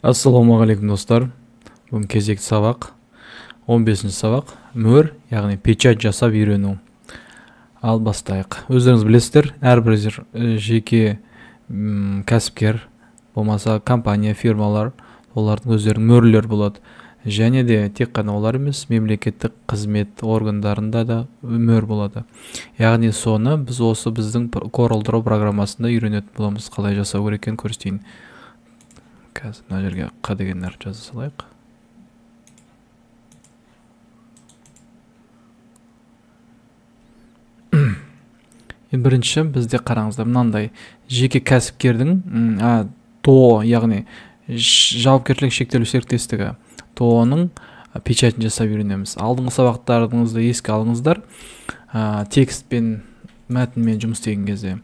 Ассалаумағалейкум, достар. Бүгін кезекті сабақ, 15 сабақ, мөр, яғни печать жасап үйрену. Ал бастайық. Өздеріңіз білесіздер, әрбір жеке кәсіпкер, болмаса компания, фирмалар, олардың өздерінің мөрлері болады. Және де тек қана олар емес, мемлекеттік қызмет органдарында да мөр болады. Яғни соны біз осы біздің CorelDRAW программасында үйренетін боламыз, қалай жасау керек екенін көрсетейін. Қазір мына жерге Қ деген әріп жаза салайық. Ең бірінші бізде қараңыздар, мынандай жеке кәсіпкердің ТОО, яғни жауапкершілігі шектеулі серіктестігі ТОО-ның печатын жасап үйренеміз. Алдыңғы сабақтарыңызды еске алыңыздар. Текстпен, мәтінмен жұмыс істеген кезде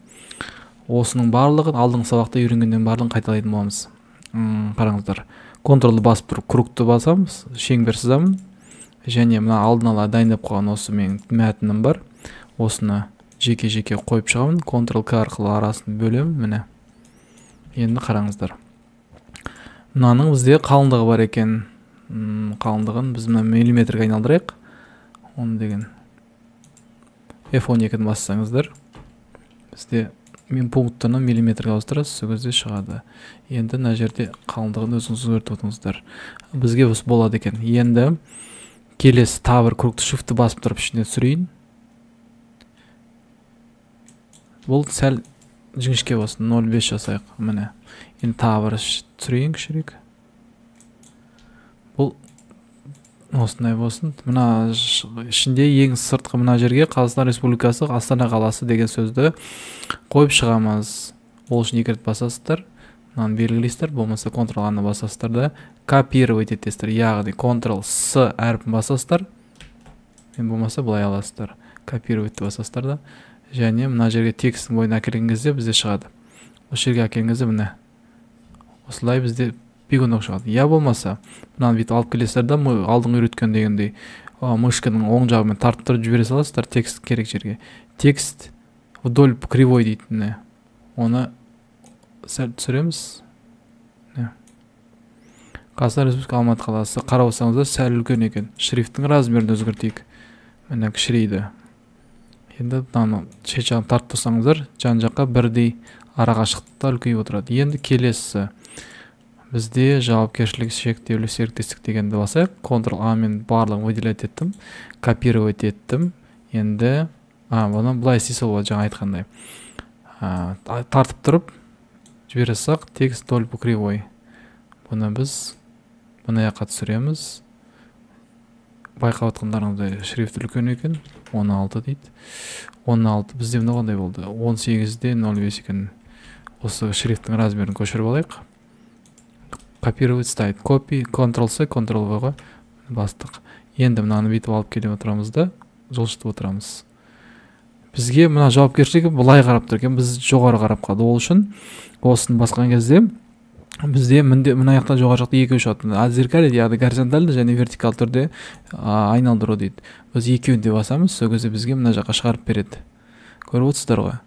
осының барлығын алдыңғы сабақта үйренгеннен барлығын қайталайтын боламыз. Қараңыздар, контролды басып тұрып кругты басамыз, шеңбер сызамын. Және мына алдын ала дайындап қойған осы менің мәтінім бар. Осыны жеке-жеке қойып шығамын. Ctrl К арқылы арасын бөлемін. Міне. Енді қараңыздар. Мынаның бізде қалыңдығы бар екен. Қалыңдығын біз мына миллиметрге айналдырайық. Оны деген F12-ні бассаңыздар, бізде мен пунктыны миллиметрге ауыстырасыз, сол кезде шығады. Енді мына жерде қалыңдығын өзіңіз өзгертіп отырыңыздар. Бізге осы болады екен. Енді келесі тағы бір кругты shift-ті басып тұрып ішіне түсірейін. Бұл сәл жіңішке болсын, 0,5 жасайық. Міне. Енді тағы бір түсірейін кішірек. Бұл осындай болсын. Мына ішінде ең сыртқы мына жерге Қазақстан Республикасы Астана қаласы деген сөзді қойып шығамыз. Ол үшін екі рет басасыздар, мынаны белгілейсіздер, болмаса Ctrl A-ны басасыздар да копировать етесіздер. Яғни Ctrl С әрпін басасыздар, мен болмаса былай аласыздар. Копировать басасыздар да және мына жерге текстің бойына әкелген кезде бізде шығады. Осы жерге әкелген кезде міне осылай бізде бегунок шығады. Я болмаса мынаны бүйтіп алып келесіздер да, алдыңғы үйреткен дегендей, мышканың оң жағымен тартып тұрып жібере саласыздар текст керек жерге. Текст вдоль кривой дейді, міне. Оны сәл түсіреміз. Міне. Қазақстан Республикасы Алматы қаласы. Қарап отырсаңыздар сәл үлкен екен. Шрифттің размерін өзгертейік. Міне кішірейді. Енді мынаны шет жағын тартып тұрсаңыздар, жан жаққа бірдей арақашықтықта үлкейіп отырады. Енді келесі бізде жауапкершілігі шектеулі серіктестік дегенді басайық. Ctrl A мен барлығын выделять еттім, копировать еттім. Енді бұны былай істей салуға болады, жаңа айтқандай. Тартып тұрып жібере салсақ, текст вдоль по кривой. Бұны біз мына жаққа түсіреміз. Байқап отқандарыңыздай шрифт үлкен екен, 16 дейді. 16 бізде мына қандай болды? 18-де 0,5 екен. Осы шрифттің размерін көшіріп алайық. Копировать ставить. Copy, Ctrl C, Ctrl V-ға бастық. Енді мынаны бүйтіп алып келіп отырамыз да, жылжытып отырамыз. Бізге мына жауапкершілігі былай қарап тұр екен, біз жоғары қарап қалды. Ол үшін осыны басқан кезде бізде мына жақта жоғары жақта екеуі шығады. Отзеркалить, яғни горизонтальды және вертикал түрде айналдыру дейді. Біз екеуін де басамыз, сол кезде бізге мына жаққа шығарып береді. Көріп отырсыздар ғой.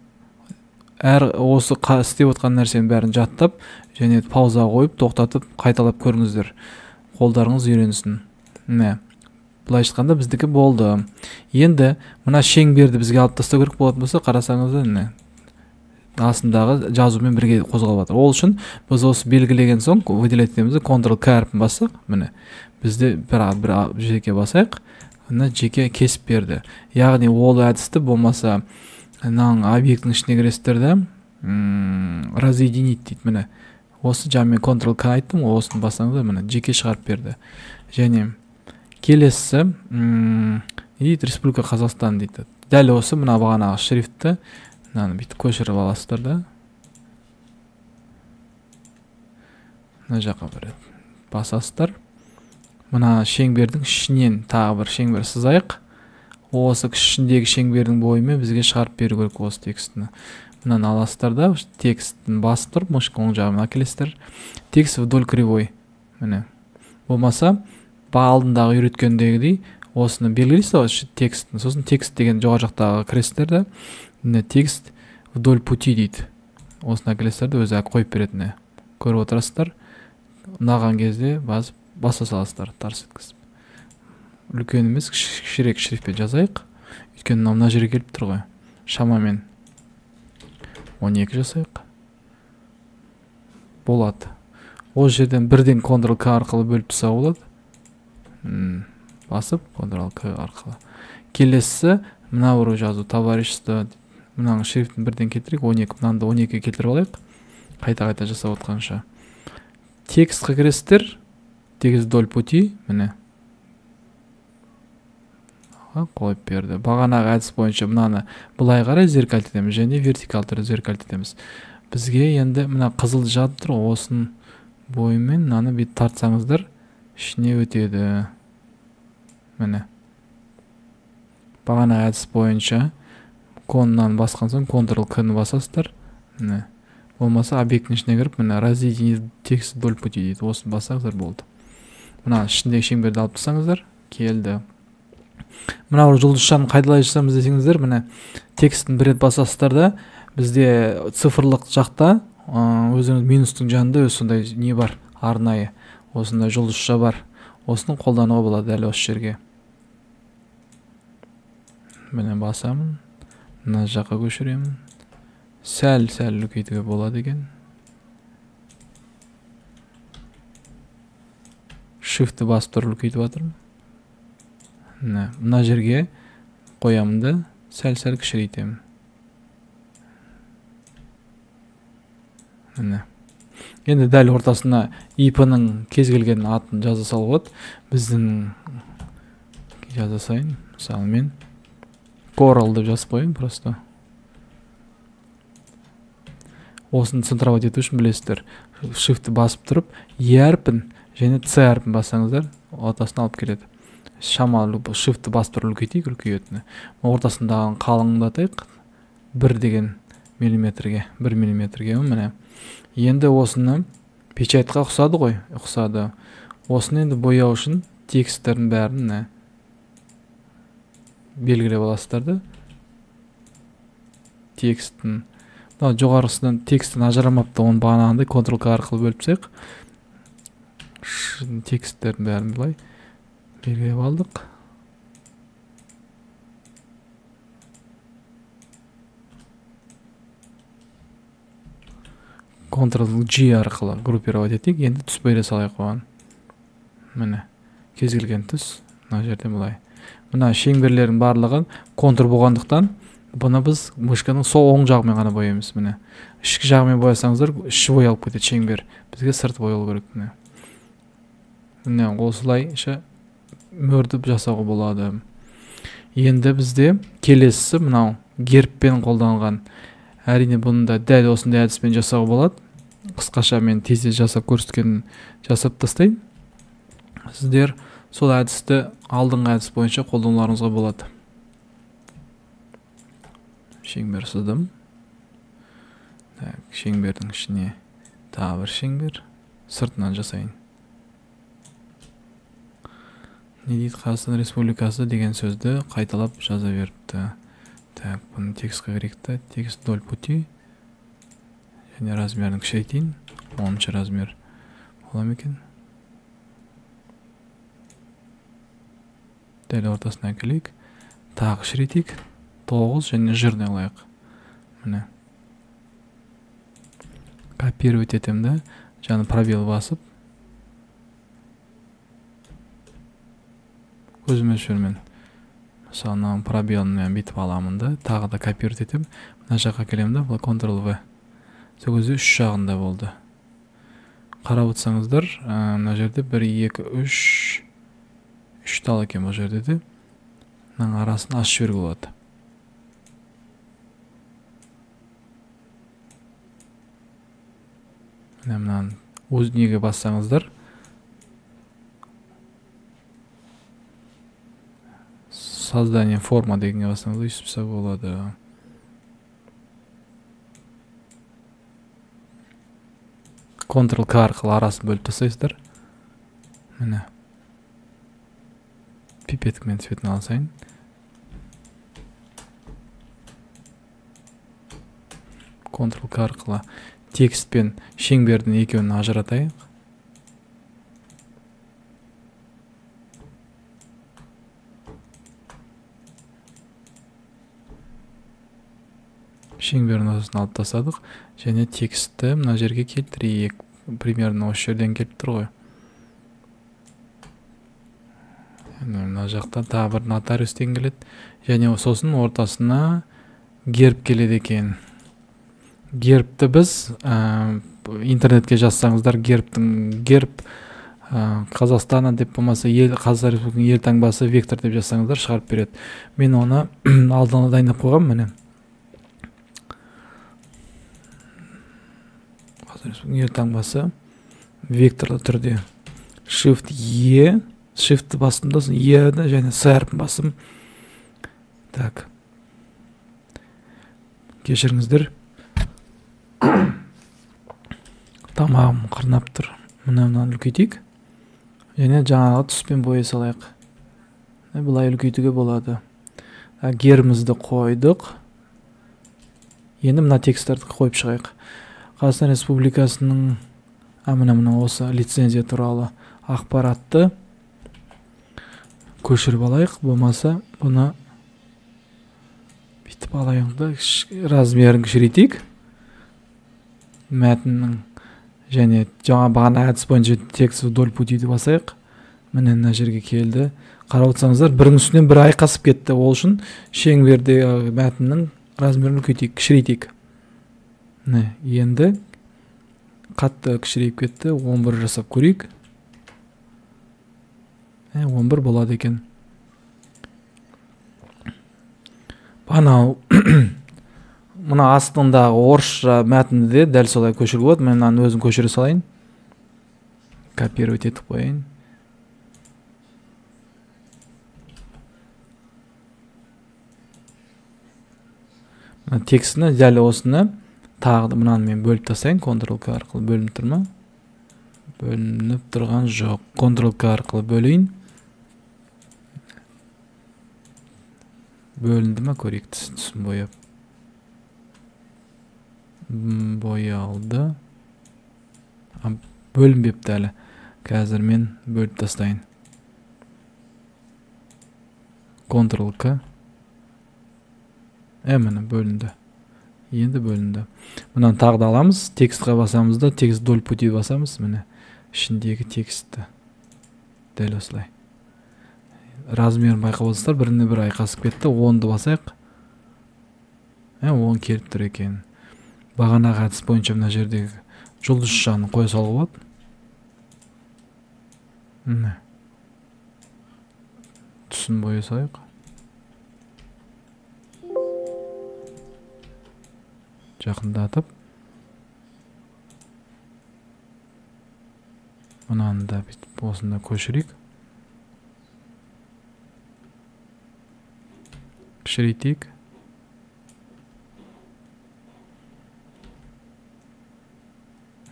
Әр осы істеп отқан нәрсенің бәрін жаттап және пауза қойып, тоқтатып, қайталап көріңіздер. Қолдарыңыз үйренсін. Міне. Былайша айтқанда біздікі болды. Енді мына шеңберді бізге алып тастау керек болатын болса, қарасаңыздар, міне. Астындағы жазумен бірге қозғалып жатыр. Ол үшін біз осы белгілеген соң выделять етеміз, Ctrl К әрпін бассақ, міне. Бізде бір жеке басайық, мына жеке кесіп берді. Яғни ол әдісті болмаса мынаның объектінің ішіне кіресіздер да, разъединить дейді, міне. Осы жаңа мен Ctrl К айттым, осыны бассаңыздар, міне, жеке шығарып берді. Және келесі, не дейді, Республика Қазақстан дейді. Дәл осы мына бағанағы шрифтті мынаны бүйтіп көшіріп аласыздар да, мына жаққа бір рет басасыздар. Мына шеңбердің ішінен тағы бір шеңбер сызайық. Осы ішіндегі шеңбердің бойымен бізге шығарып беру керек осы текстіні. Мынаны аласыздар да, текстін басып тұрып, мышка оң жағына әкелесіздер. Текст вдоль кривой. Міне. Болмаса, алдындағы үйреткендегідей осыны белгілейсіз ғой, текстін. Сосын текст деген жоғары жақтағы кіресіздер да, міне текст вдоль пути дейді. Осыны әкелесіздер де, өзі қойып береді. Міне. Көріп отырасыздар. Ұнаған кезде басып баса саласыздар, тарс еткізіп. Үлкен емес, кішірек шрифтпен жазайық. Өйткені мынау мына жерге келіп тұр ғой. Шамамен 12 жасайық. Болады. Ол жерден бірден Ctrl-K арқылы бөліп тастауға болады. Басып Ctrl-K арқылы. Келесісі мына бір жазу товарищество. Мынаның шрифтін бірден келтірейік. 12, мынаны да 12-ге келтіріп алайық. Қайта-қайта жасап отқанша. Текстке кіресіздер. Текст вдоль пути, міне. Қойып берді. Бағанағы әдіс бойынша мынаны былай қарай зеркальт етеміз және вертикал түрде зеркальт етеміз. Бізге енді мына қызыл жатып тұр, осының бойымен мынаны бүйтіп тартсаңыздар ішіне өтеді. Міне. Бағанағы әдіс бойынша коннан басқан соң Ctrl-K-ны басасыздар. Міне. Болмаса объекттің ішіне кіріп, міне разъединить текст вдоль пути дейді. Осыны бассаңыздар болды. Мына ішіндегі шеңберді алып тастаңыздар, келді. Мына бір жұлдызшаны қайдалай жасамыз десеңіздер, міне текстін бір рет басасыздар да, бізде цифрлық жақта, өзіңіз минустың жанында өз сондай не бар, арнайы осындай жұлдызша бар. Осыны қолдануға болады дәл осы жерге. Міне басамын, мына жаққа көшіремін. Сәл-сәл үлкейтуге болады екен. Shift'ті басып тұрып үлкейтіп жатырмын. Міне, мына жерге қоямын да сәл-сәл кішірейтемін. Міне. Енді дәл ортасына ИП-ның кез келген атын жаза салуға болады. Біздің жаза салайын. Мысалы мен Coral деп жазып қояйын просто. Осыны центровать ету үшін білесіздер. Shift'ті басып тұрып, Е әрпін және С әрпін бассаңыздар, ортасына алып келеді. Шамалы Shift'ті басып тұрып үлкейтейік, үлкейетіні. Ортасындағын қалыңдатайық. 1 деген миллиметрге, 1 миллиметрге, міне. Енді осыны печатьқа ұқсады ғой, ұқсады. Осыны енді бояу үшін тексттердің бәрін міне белгілеп аласыздар да. Текстін мына жоғарғысынан текстін ажырамапты, оны бағанағындай Ctrl-K арқылы бөліп тастайық. Тексттердің бәрін былай белгілеп алдық. Ctrl-G арқылы группировать етейік. Енді түс бере салайық оған. Міне, кез келген түс мына жерде былай. Мына шеңберлердің барлығын контур болғандықтан бұны біз мышканың сол оң жағымен ғана бояймыз. Міне, ішкі жағымен боясаңыздар, іші боялып кетеді шеңбер. Бізге сырты боялу керек. Міне, міне осылайша мөрді жасауға болады. Енді бізде келесісі мынау гербпен қолданылған. Әрине бұны да дәл осындай әдіспен жасауға болады. Қысқаша мен тез-тез жасап көрсеткенін жасап тастайын. Сіздер сол әдісті алдыңғы әдіс бойынша қолдануларыңызға болады. Шеңбер сыздым. Так, шеңбердің ішіне тағы бір шеңбер сыртынан жасайын. Не дейді? Қазақстан Республикасы деген сөзді қайталап жаза беріпті. Так, бұны текстке кірейік та, текст вдоль пути және размерін кішірейтейін. 10 размер бола ма екен? Дәл ортасына әкелейік. Тағы кішірейтейік. 9 және жирный қылайық. Міне. Копировать етемін да, жаңа пробел басып көзіме түсірмен. Мысалы, мынаның пробелін мен бүйтіп аламын да, тағы да копировать етемін. Мына жаққа келемін да, бұл Ctrl-V. Сол кезде үш жағында болды. Қарап отырсаңыздар, мына жерде 1, 2, 3, 3 тал екен бұл жерде де. Мынаның арасын ашып жіберуге болады. Міне мынаны өз неге бассаңыздар, создание форма дегенге бассаңыз өйстіп жасауға болады. Ctrl-K арқылы арасын бөліп тастайсыздар. Міне. Пипеткамен цветін алсайын. Ctrl-K арқылы текст пен шеңбердің екеуін ажыратайық. Шеңбердің ортасын алып тастадық. Және текстті мына жерге келтірейік. Примерно осы жерден келіп тұр ғой. Мына жақта тағы бір нотариус деген келеді. Және сосын ортасына герб келеді екен. Гербті біз интернетке жазсаңыздар, герб Қазақстана деп болмаса Қазақстан Республикасының ел таңбасы вектор деп жазсаңыздар шығарып береді. Мен оны алдын ала дайындап қойғанмын, міне. Қазақстан Республикасының ел таңбасы векторлы түрде. Shift E, Shift'ті бастым да, сосын E-ні және С әрпін бастым. Так. Кешіріңіздер. Тамағым қырнап тұр. Мына мынаны үлкейтейік. Және жаңағы түспен бояй салайық. Былай үлкейтуге болады. Гербімізді қойдық. Енді мына тексттерді қойып шығайық. Қазақстан Республикасының мына осы лицензия туралы ақпаратты көшіріп алайық. Болмаса бұны бүйтіп алайық да, размерін кішірейтейік. Мәтіннің және жаңа бағана әдіс бойынша текст вдоль пути деп басайық. Міне мына жерге келді. Қарап отырсаңыздар, бірінің үстінен бірі айқасып кетті. Ол үшін шеңбердегі мәтіннің размерін үлкейтейік, кішірейтейік. Міне енді қатты кішірейіп кетті. 11 жасап көрейік. 11 болады екен. Анау мына астындағы орысша мәтінді де дәл солай көшіруге болады. Мен мынаны өзім көшіре салайын. Копировать етіп қояйын. Мына текстіні дәл осыны тағы да мынаны мен бөліп тастайын. Ctrl-K арқылы бөлініп тұр ма? Бөлініп тұрған жоқ. Ctrl-K арқылы бөлейін. Бөлінді ма көрейік, түсін бояп. Боялды. Бөлінбепті әлі. Қазір мен бөліп тастайын. Ctrl-K. Міне бөлінді. Енді бөлінді. Мынаны тағы да аламыз. Текстқа басамыз да, текст вдоль пути басамыз. Міне ішіндегі текстті. Дәл осылай. Размерін байқап отырсыздар, біріне бірі айқасып кетті. 10-ды басайық. 10 келіп тұр екен. Бағанағы әдіс бойынша мына жердегі жұлдызшаны қоя салуға болады. Міне. Түсін боя салайық. Жақындатып. Мынаны да бүйтіп осында көшірейік. Кішірейтейік.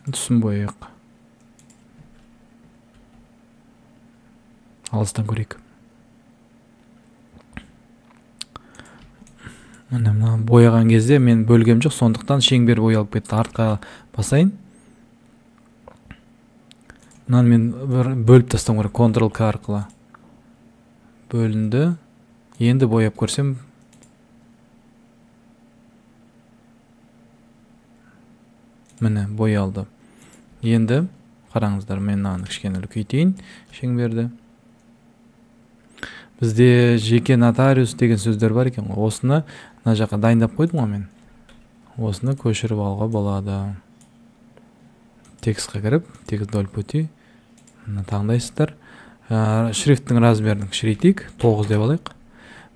Түсін бояйық. Алыстан көрейік. Міне мына бояған кезде мен бөлгем жоқ, сондықтан шеңбер боялып кетті. Артқа басайын. Мынаны мен бір бөліп тастауым керек, Ctrl-K арқылы. Бөлінді. Енді бояп көрсем, міне боялды. Енді қараңыздар, мен мынаны кішкене үлкейтейін шеңберді. Бізде жеке нотариус деген сөздер бар екен ғой. Осыны мына жаққа дайындап қойдым ғой мен. Осыны көшіріп алуға болады. Текстқа кіріп, текст вдоль пути мына таңдайсыздар. Шрифттің размерін кішірейтейік, 9 деп алайық.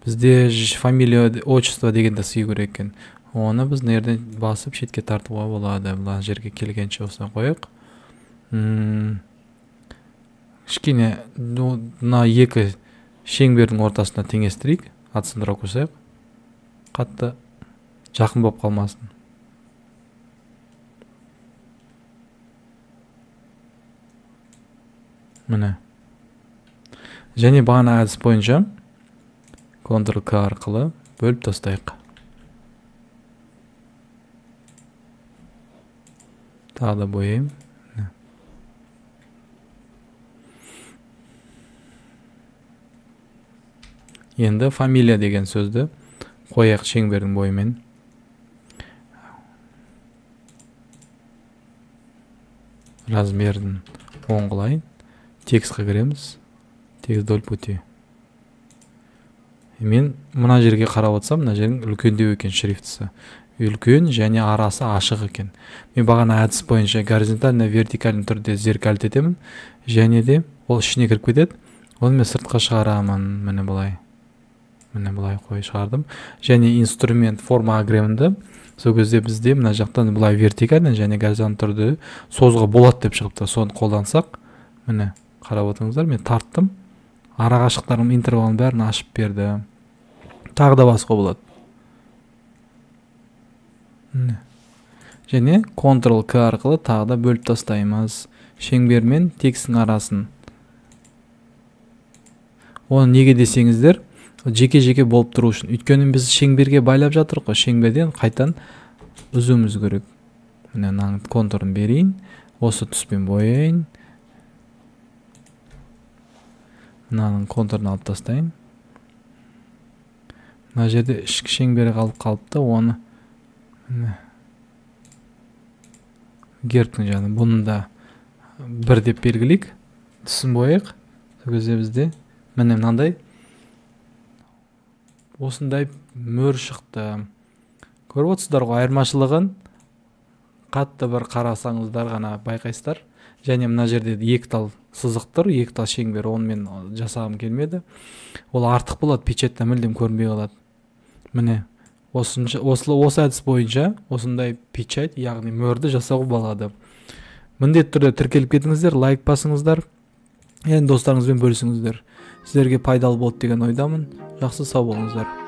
Бізде фамилия, отчество дегенді сыю керек екен. Оны біз мына жерден басып шетке тартуға болады. Мына жерге келгенше осыны қояйық. Кішкене мына екі шеңбердің ортасына теңестірейік, атсындыра қойсайық. Қатты жақын болып қалмасын. Міне. Және бағана әдіс бойынша Ctrl-K арқылы бөліп тастайық. Тағы да бояйым. Енді фамилия деген сөзді қояйық шеңбердің бойымен. Размерін 10 қылайын. Текстқа кіреміз. Текст вдоль пути. Мен мына жерге қарап отырсам, мына жердің үлкендеу екен шрифтісі. Үлкен және арасы ашық екен. Мен бағана әдіс бойынша горизонтально, вертикально түрде зеркалить етемін. Және де ол ішіне кіріп кетеді. Оны мен сыртқа шығарамын. Міне былай. Міне былай қой шығардым. Және инструмент формаға кіремін де. Сол кезде бізде мына жақтан былай вертикально және горизонталь түрде созуға болады деп шығып тұр. Соны қолдансақ, міне қарап отырыңыздар, мен тарттым. Арақашықтықтардың интервалын бәрін ашып берді. Тағы да басуға болады. Міне. Және Ctrl К арқылы тағы да бөліп тастаймыз. Шеңбер мен текстің арасын. Оны неге десеңіздер, жеке-жеке болып тұру үшін. Өйткені біз шеңберге байлап жатырмыз ғой, шеңберден қайтан үзуіміз керек. Міне мынаның контурын берейін, осы түспен бояйын. Мынаның контурын алып тастайын. Мына жерде ішкі шеңбері қалып қалыпты, оны міне гербтің жаны. Бұны да бір деп белгілейік, түсін бояйық. Сол кезде бізде міне мынандай осындай мөр шықты. Көріп отырсыздар ғой айырмашылығын. Қатты бір қарасаңыздар ғана байқайсыздар. Және мына жерде екі тал сызық тұр, екі тал шеңбер, оны мен жасағым келмеді. Ол артық болады, печатьта мүлдем көрінбей қалады. Міне осы әдіс бойынша осындай печать, яғни мөрді жасауға болады. Міндетті түрде тіркеліп кетіңіздер, лайк басыңыздар, және достарыңызбен бөлісіңіздер. Сіздерге пайдалы болды деген ойдамын. Жақсы, сау болыңыздар.